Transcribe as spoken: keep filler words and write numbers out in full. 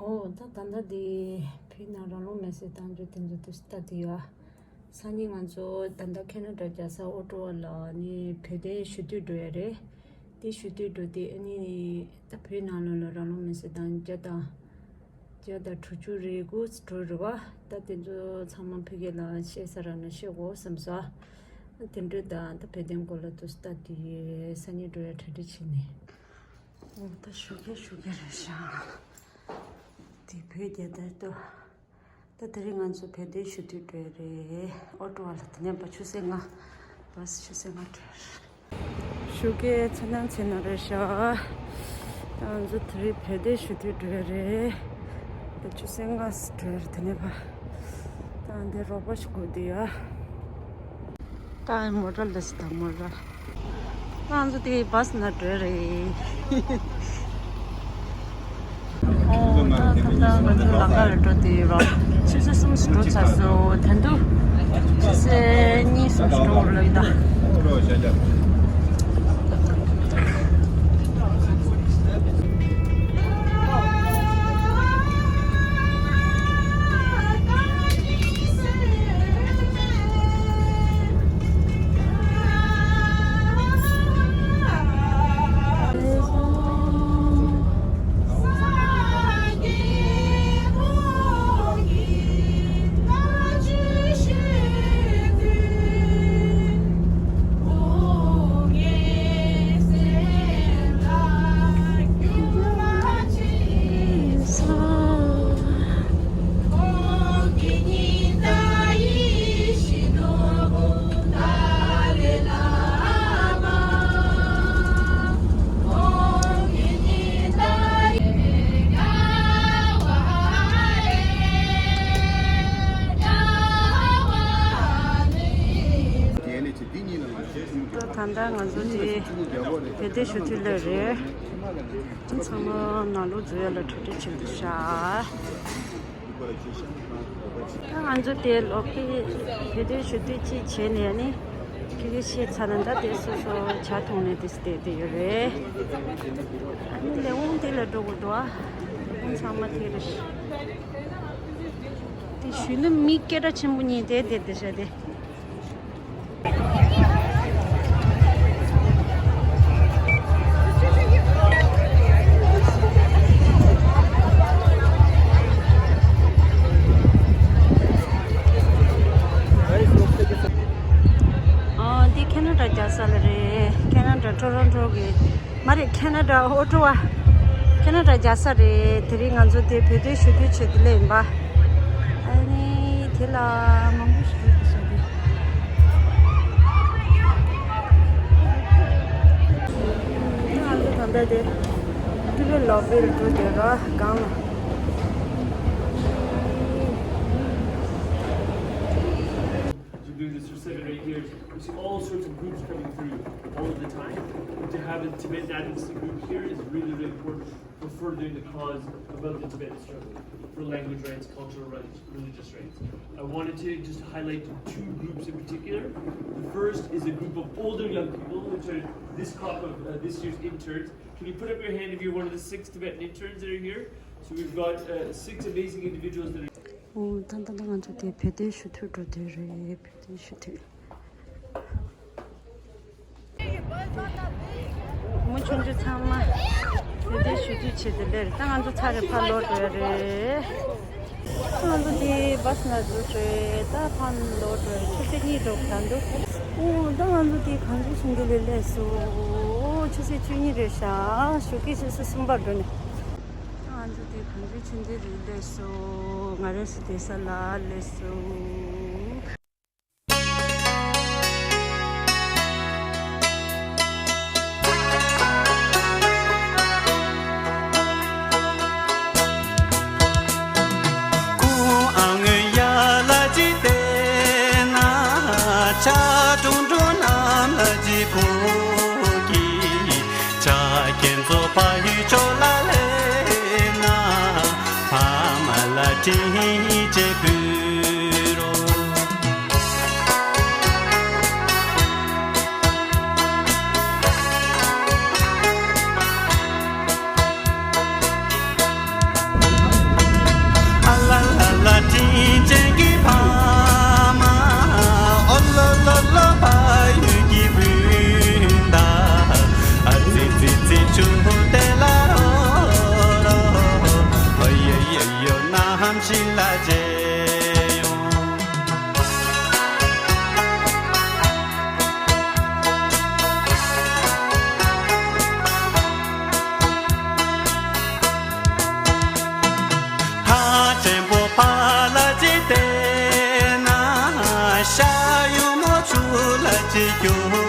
ཨོ་ད་ད་ལྟ་འདི་བོད་ནང་རང་ལུགས་མེད་སའི་གཏམ་རྒྱུད་དེ་ཚོ་དུ་ལྟ་དུ་ཡོད། སང་ཉིན་ང་ཚོ་ད་ལྟ་ཁེ་ན་ཌ་རྒྱལ་ས་ཨོ་ཊོ་ཝ་ལ་ནི་བོད་དོན་ཞུ་གཏུག་འགྲོ་ཡ་རེད། དེ་ཞུ་གཏུག་འགྲོ་དེ་ཨ་ནི་ད་བོད་ནང་ལོགས་ལ་རང་ལུགས་མེད་སའི་གཏམ་རྒྱུད་དང་། བརྒྱ་དང་དྲུག་ཅུ་རེ་དགུ་འགྲོ་རེད་བ། ད་དེ་ཚོ་ཚང་མ་ཕ་གི་ལ་བཤད་ས་ར་ན་བཤད་དགོས་བསམ་སོང་། དེ་འདྲ་དང་ད་བོད་དོན་སྐོར་ལ་དུ་ལྟ་དུ་ཡོད། སང་ཉིན་འགྲོ་ཡ་གྲ་སྒྲིག་བྱས་ནས། འོ་ད་ཞོགས་ཀས་ཞོགས་ཀས་རེད་ཤག་དེ་བོད་རྒྱལ་དར་ཏོ། ད་དེ་རིང་ང་ཚོ་བོད་དོན་ཞུ་གཏུག་འགྲོ་ཡ་རེད། ཨོ་ཊོ་ཝ་ལ་དེ་ནས་པ་ཆུ་ཚོད་ལྔ། བ་སི་ཆུ་ཚོད་ལྔ་འགྲོ་ཡ་རེད། ཞོགས་ཀས་ཚེ་ནང་ཚེ་ནང་རེད་ཤག་ད་ང་ཚོ་དེ་རིང་བོད་དོན་ཞུ་གཏུག་འགྲོ་ཡ་རེད། ད་ཆུ་ཚོད་ལྔ་འགྲོ་ཡ་རེད་དེ་ནས་པ། ད་འདི་རོགས་པ་ཞིག་དགོས་འདུག་ཡ། ད་མོ་ཊ་ལས་ད་མོ་ཊ། ང་ཚོ་དེ་བ་སི་ནང་འགྲོ་རེད། ཨོ་ད་ད་ད་ང་ཚོ་ལམ་ཁ་ལ་འགྲོ་དུས་རོགས་ཆུ་ཚོད་གསུམ་ཞིག་འགྲོ་ཚར་སོང་། ད་དུང་ཆུ་ཚོད་གཉིས་གསུམ་ཞིག་འགྲོ་དགོས་ལབ་ཡོད་ད། ད་ད་ལྟ་ང་ཚོ་དེ་བོད་དོན་ཞུ་གཏུག་སླེབས་རེད། ཚང་མ་ནང་ལོགས་འཛུལ་ཡ་ལ་གྲ་སྒྲིག་བྱེད་དུ་ཤག་ད་ང་ཚོ་དེ་ལོ་ཕེ་བོད་དོན་ཞུ་གཏུག་ཅིག་བྱས་ནས་ནི་ཁྱེད་ཀྱིས་ཤེས་ཚར་ན་ད་དེ་སོ་སོ་ཇ་འཐུང་ནས་དེ་སུ་བསྡད་དེ་ཡོད་རེད། ཨ་ནི་ལས་དབང་དེ་ལ་འགྲོ་དགོས་འདུག་ཨ། ལས་དབང་ཚང་མ་དེ་རེད། དེ་གཞོན་ནུ་མི་སྐད་གྲགས་ཆེན་པོ་གཉིས་དེ་བསྡད་དེ་ཤག་དེ། ཨ་འདི་ཁེ་ན་ཌ་རྒྱལ་ས་ལ་རེད། ཁེ་ན་ཌ་ཊོ་རོན་ཊོ་གི་མ་རེད། ཁེ་ན་ཌ་ཨོ་ཊོ་ཝ། ཁེ་ན་ཌ་རྒྱལ་ས་རེད། དེ་རིང་ང་ཚོ་དེ་བོད་དོན་ཞུ་གཏུག་བྱེད་དུ་སླེབས་ཡིན་པ། ཨ་ནི་དེ་ལ་མང་པོ་ཞིག་འགྲོ་གི་སོང་། ང་ཚོ་ད་ལྟ་དེ་ཏུ་བེ་ལོ་པེ་ལ་འགྲོ་དེ་ར་སྒང་ལ། As you do this, you're sitting right here. You see all sorts of groups coming through all of the time. And to have a Tibetan advocacy group here is really, really important for furthering the cause about the Tibetan struggle for language rights, cultural rights, religious rights. I wanted to just highlight two groups in particular. The first is a group of older young people, which are this crop of uh, this year's interns. Can you put up your hand if you're one of the six Tibetan interns that are here? So we've got uh, six amazing individuals that are ཨོ་ད་ད་ད་ང་ཚོ་དེ་བོད་དོན་ཞུ་གཏུག་འགྲོ་དུས་རེད། བོད་དོན་ཞུ་གཏུག་མུ་ཆུང་ཆུང་ཚང་མ་བོད་དོན་ཞུ་གཏུག་བྱེད་དུ་སླེབས་རེད། ད་ང་ཚོ་ཚར་རེ་ཕར་ལོག་འགྲོ་ཡ་རེད། ད་ང་ཚོ་དེ་བ་སི་ནང་འཛུལ་རེད། ད་ཕར་ལོག་འགྲོ་ཡ་ཆུ་ཚོད་གཉིས་འགྲོ་གི་འདུག་ཨོ་ད་ང་ཚོ་དེ་གངས་ཆུ་ཆུང་དུ་ལས་སླེབས་སོང་། ཆུ་ཚོད་བཅུ་གཉིས་རེད་ཤག་ཞོགས་ཀས་ཆུ་ཚོད་གསུམ་པར་འགྲོ་ནས། ད་ང་ཚོ་དེ་གངས་ཆུ་ཆུང་དུ་ལས་སླེབས་སོང་། ང་རང་ཚོ་བསྡད་ས་ལ་སླེབས་སོང་། རྒྱུ།